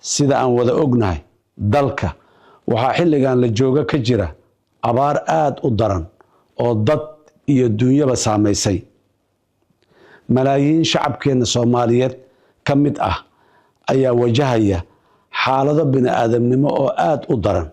Sida aan wada ognahay, dalka waxaa xilligan la jooga ka jira abaar aada u daran oo dad iyo duunyaba saamaysay. Malaayiin shacabkeenna Soomaaliyeed ka mid ah ayaa wajahaya xaalado bini aadamnimo oo aada u daran,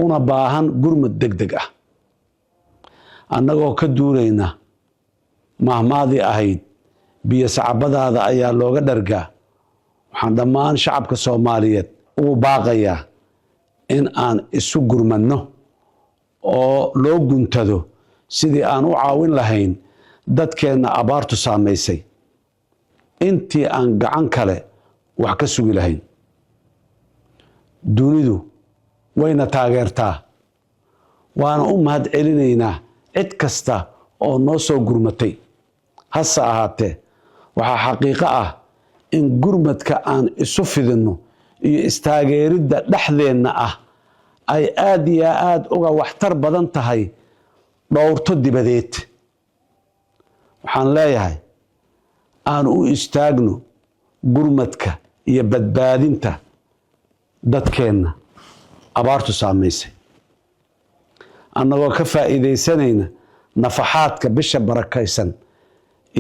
una baahan gurmad deg deg ah. Annagoo ka duulayna mahmaadii ahayd "Biyo sacabadaada ayaa looga dhargaa", waxaan dhammaan shacabka Soomaaliyeed ugu baaqayaa in aan isu gurmanno oo loo guntado sidii aan u caawin lahayn dadkeenna abaartu saamaysay, intii aan gacan kale wax ka sugi lahayn. Dunidu wayna taageertaa, waana u mahad celinaynaa cid kasta oo noo soo gurmatay. Hase ahaatee, waxaa xaqiiqo ah in gurmadka aan isu fidinno iyo istaageeridda dhexdeenna ah ay aada iyo aada uga waxtar badan tahay dhowrto dibadeed. Waxaan leeyahay, aan u istaagno gurmadka iyo badbaadinta dadkeenna abaartu saamaysay, annagoo ka faa'iidaysanayna nafaxaadka bisha barakaysan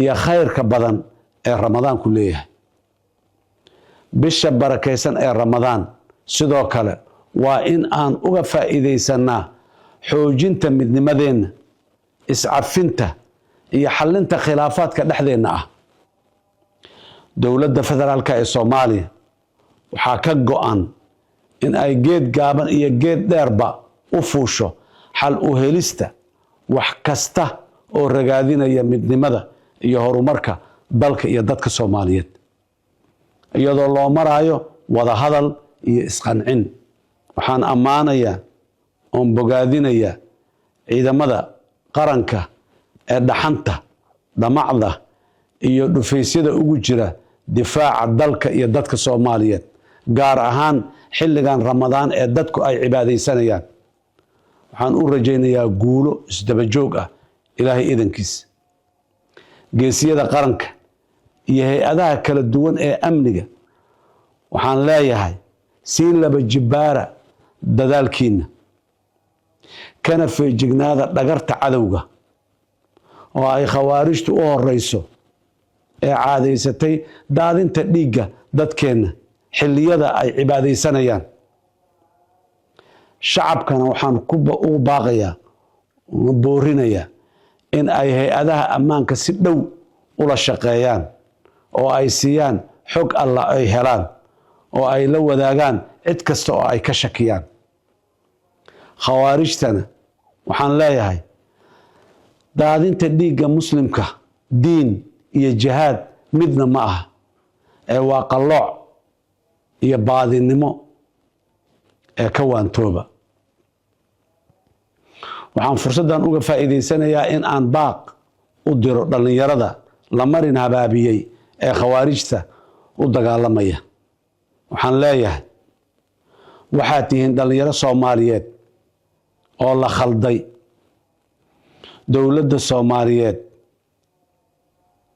iyo khayrka badan ee Ramadaanku leeyahay. Bisha barakaysan ee Ramadaan sidoo kale waa in aan uga faa'iidaysanaa xoojinta midnimadeenna, iscafinta iyo xallinta khilaafaadka dhexdeenna ah. Dowladda Federaalka ee Soomaaliya waxaa ka go-an in ay geed gaaban iyo geed dheerba u fuusho xal u helista wax kasta oo ragaadinaya midnimada iyo horumarka dalka iyo dadka Soomaaliyeed, iyadoo loo maraayo wada hadal iyo isqancin. Waxaan ammaanayaa oon bogaadinayaa ciidamada qaranka ee dhaxanta, dhamacda iyo dhufaysyada ugu jira difaaca dalka iyo dadka Soomaaliyeed, gaar ahaan xilligan Ramadaan ee dadku ay cibaadaysanayaan. Waxaan u rajaynayaa guulo isdabajoog ah, Ilaahay idankiis. Geesiyada qaranka iyo hay-adaha kala duwan ee amniga waxaan leeyahay, sii laba jibbaara dadaalkiina, kana feejignaada dhagarta cadowga oo ay Khawaarijtu u horeyso ee caadaysatay daadinta dhiigga dadkeenna xilliyada ay cibaadaysanayaan. Shacabkana waxaan ugu baaqayaa, boorinayaa in ay hay-adaha ammaanka si dhow ula shaqeeyaan oo ay siiyaan xog alla ay helaan oo ay la wadaagaan cid kasta oo ay ka shakiyaan. Khawaarijtana waxaan leeyahay, daadinta dhiigga Muslimka diin iyo jihaad midna ma aha ee waa qallooc iyo baadinimo ee ka waantooba. Waxaan fursaddan uga faa'iidaysanayaa in aan baaq u diro dhallinyarada la marin habaabiyey ee Khawaarijta u dagaalamaya. Waxaan leeyahay, waxaad tihiin dhallinyaro Soomaaliyeed oo la khalday. Dowladda Soomaaliyeed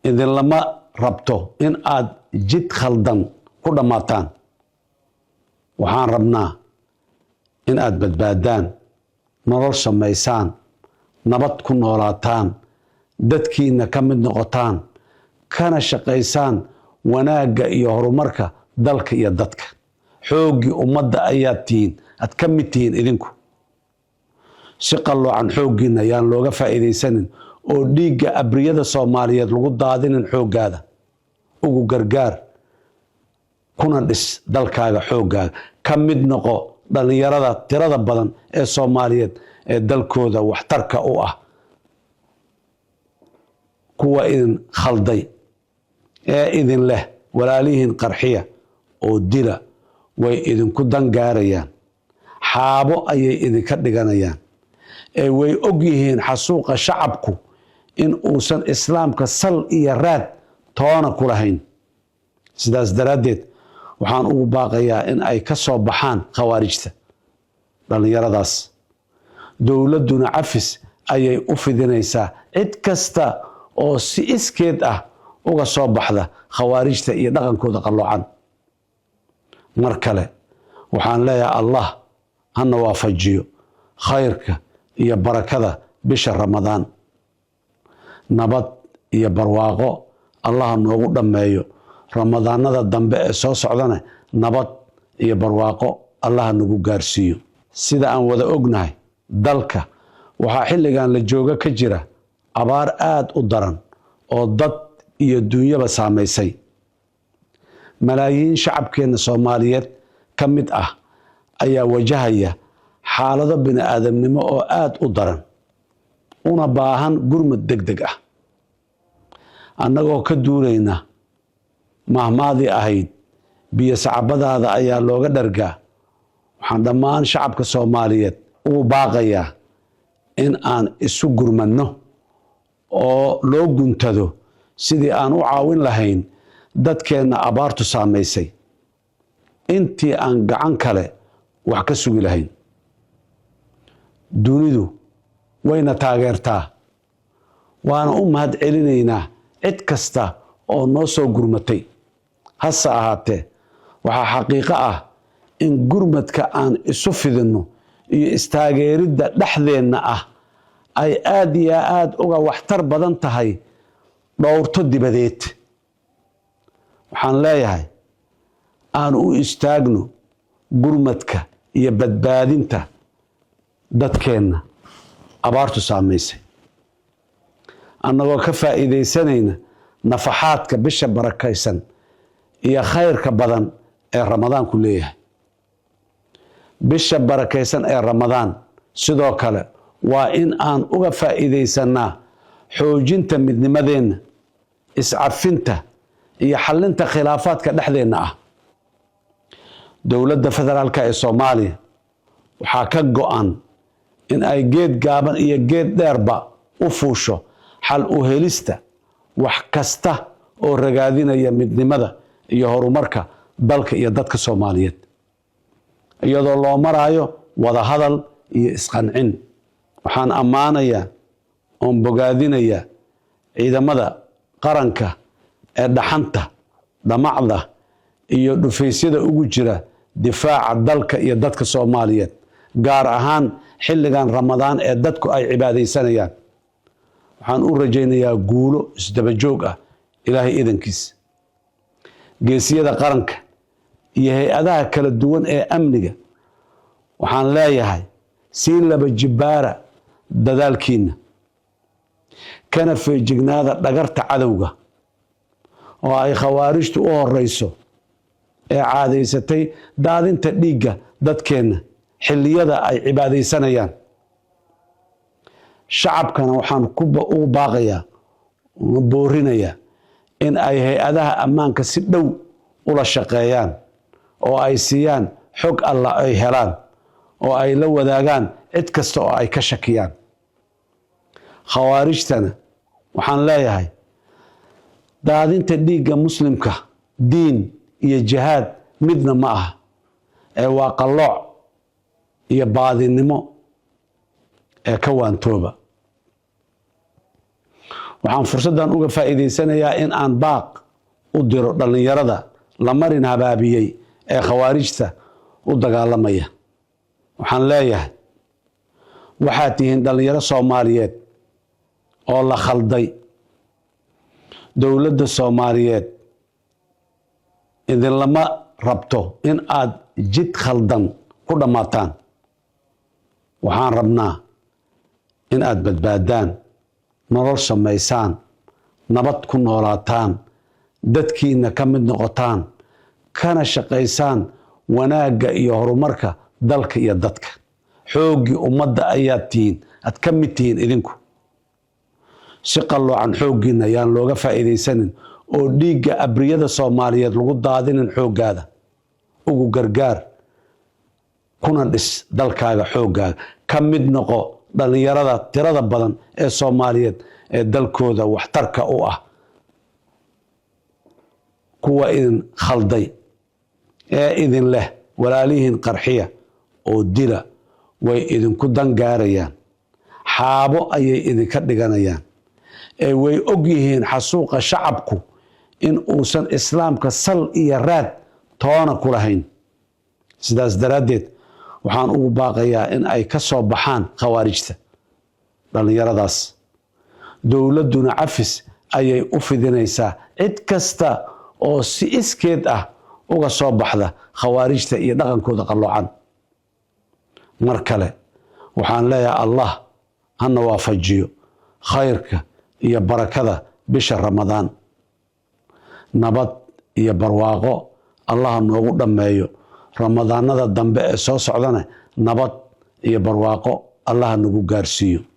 idinlama rabto in aad jid khaldan ku dhammaataan. Waxaan rabnaa in aad badbaadaan, nolol samaysaan, nabad ku noolaataan, dadkiina ka mid noqotaan, kana shaqaysaan wanaagga iyo horumarka dalka iyo dadka. Xooggii ummadda ayaad tihiin, aad ka mid tihiin idinku. Si qalloocan xooggiina yaan looga faa'iidaysanin oo dhiigga abriyada Soomaaliyeed lagu daadinin. Xooggaada ugu gargaar kuna dhis dalkaaga xooggaaga. Ka mid noqo dhallinyarada tirada badan ee Soomaaliyeed ee dalkooda waxtarka u ah. Kuwa idin khalday ee idin leh "Walaalihiin qarxiya oo dila" way idinku dan gaarayaan, xaabo ayay idinka dhiganayaan, ee way og yihiin xasuuqa shacabku in uusan Islaamka sal iyo raad toona ku lahayn. Sidaas daraaddeed, waxaan ugu baaqayaa in ay ka soo baxaan Khawaarijta dhallinyaradaas. Dowladduna cafis ayay u fidinaysaa cid kasta oo si iskeed ah uga soo baxda Khawaarijta iyo dhaqankooda qalloocan. Mar kale waxaan leeyahay, Allah hana waafajiyo khayrka iyo barakada bisha Ramadaan. Nabad iyo barwaaqo Allaha noogu dhammeeyo. Ramadaanada dambe ee soo socdana nabad iyo barwaaqo Allaha nagu gaarsiiyo. Sida aan wada ognahay, dalka waxaa xilligan la jooga ka jira abaar aada u daran oo dad iyo duunyaba saamaysay. Malaayiin shacabkeenna Soomaaliyeed ka mid ah ayaa wajahaya xaalado bini aadamnimo oo aada u daran, una baahan gurmad deg deg ah. Annagoo ka duulayna mahmaadii ahayd "Biyo sacabadaada ayaa looga dhargaa", waxaan dhammaan shacabka Soomaaliyeed ugu baaqayaa in aan isu gurmadno oo loo guntado sidii aan u caawin lahayn dadkeenna abaartu saamaysay, intii aan gacan kale wax ka sugi lahayn. Dunidu wayna taageertaa, waana u mahad celinaynaa cid kasta oo noo soo gurmatay. Hase ahaatee, waxaa xaqiiqo ah in gurmadka aan isu fidinno iyo istaageeridda dhexdeenna ah ay aada iyo aada uga waxtar badan tahay dhowrto dibadeed. Waxaan leeyahay, aan u istaagno gurmadka iyo badbaadinta dadkeenna abaartu saamaysay, annagoo ka faa'iidaysanayna nafaxaadka bisha barakaysan iyo khayrka badan ee Ramadaanku leeyahay. Bisha barakaysan ee Ramadaan sidoo kale waa in aan uga faa'iidaysanaa xoojinta midnimadeenna, iscafinta iyo xallinta khilaafaadka dhexdeenna ah. Dowladda Federaalka ee Soomaaliya waxaa ka go-an in ay geed gaaban iyo geed dheerba u fuusho xal u helista wax kasta oo ragaadinaya midnimada iyo horumarka dalka iyo dadka Soomaaliyeed, iyadoo loo maraayo wada hadal iyo isqancin. Waxaan ammaanayaa oon bogaadinayaa ciidamada qaranka ee dhaxanta, dhamacda iyo dhufaysyada ugu jira difaaca dalka iyo dadka Soomaaliyeed, gaar ahaan xilligan Ramadaan ee dadku ay cibaadaysanayaan. Waxaan u rajaynayaa guulo isdabajoog ah, Ilaahay idankiis. Geesiyada qaranka iyo hay-adaha kala duwan ee amniga waxaan leeyahay, sii laba jibbaara dadaalkiina, kana feejignaada dhagarta cadowga oo ay Khawaarijtu u horeyso ee caadaysatay daadinta dhiigga dadkeenna xilliyada ay cibaadaysanayaan. Shacabkana waxaan ugu baaqayaa, boorinayaa in ay hay-adaha ammaanka si dhow ula shaqeeyaan oo ay siiyaan xog alla ay helaan oo ay la wadaagaan cid kasta oo ay ka shakiyaan. Khawaarijtana waxaan leeyahay, daadinta dhiigga Muslimka diin iyo jihaad midna ma aha ee waa qallooc iyo baadinimo ee ka waantooba. Waxaan fursaddan uga faa'iidaysanayaa in aan baaq u diro dhallinyarada la marin habaabiyey ee Khawaarijta u dagaalamaya. Waxaan leeyahay, waxaad tihiin dhallinyaro Soomaaliyeed oo la khalday. Dowladda Soomaaliyeed idinlama rabto in aad jid khaldan ku dhammaataan. Waxaan rabnaa in aad badbaadaan, nolol samaysaan, nabad ku noolaataan, dadkiina ka mid noqotaan, kana shaqaysaan wanaagga iyo horumarka dalka iyo dadka. Xooggii ummadda ayaad tihiin, aad ka mid tihiin idinku. Si qalloocan xooggiina yaan looga faa'iidaysanin oo dhiigga abriyada Soomaaliyeed lagu daadinin. Xooggaada ugu gargaar kuna dhis dalkaaga xooggaaga. Ka mid noqo dhallinyarada tirada badan ee Soomaaliyeed ee dalkooda waxtarka u ah. Kuwa idin khalday ee idin leh "Walaalihiin qarxiya oo dila" way idinku dangaarayaan, xaabo ayay idinka dhiganayaan ee way og yihiin xasuuqa shacabku in uusan Islaamka sal iyo raad toona ku lahayn. Sidaas daraaddeed, waxaan ugu baaqayaa in ay ka soo baxaan khawaarijta dhallinyaradaas. Dowladduna cafis ayay u fidinaysaa cid kasta oo si iskeed ah uga soo baxda khawaarijta iyo dhaqankooda qalloocan. Mar kale waxaan leeyahay, Allah hana waafajiyo khayrka iyo barakada bisha Ramadaan. Nabad iyo barwaaqo Allaha noogu dhammeeyo. Ramadaanada dambe ee soo socdana nabad iyo barwaaqo Allaha nagu gaarsiiyo.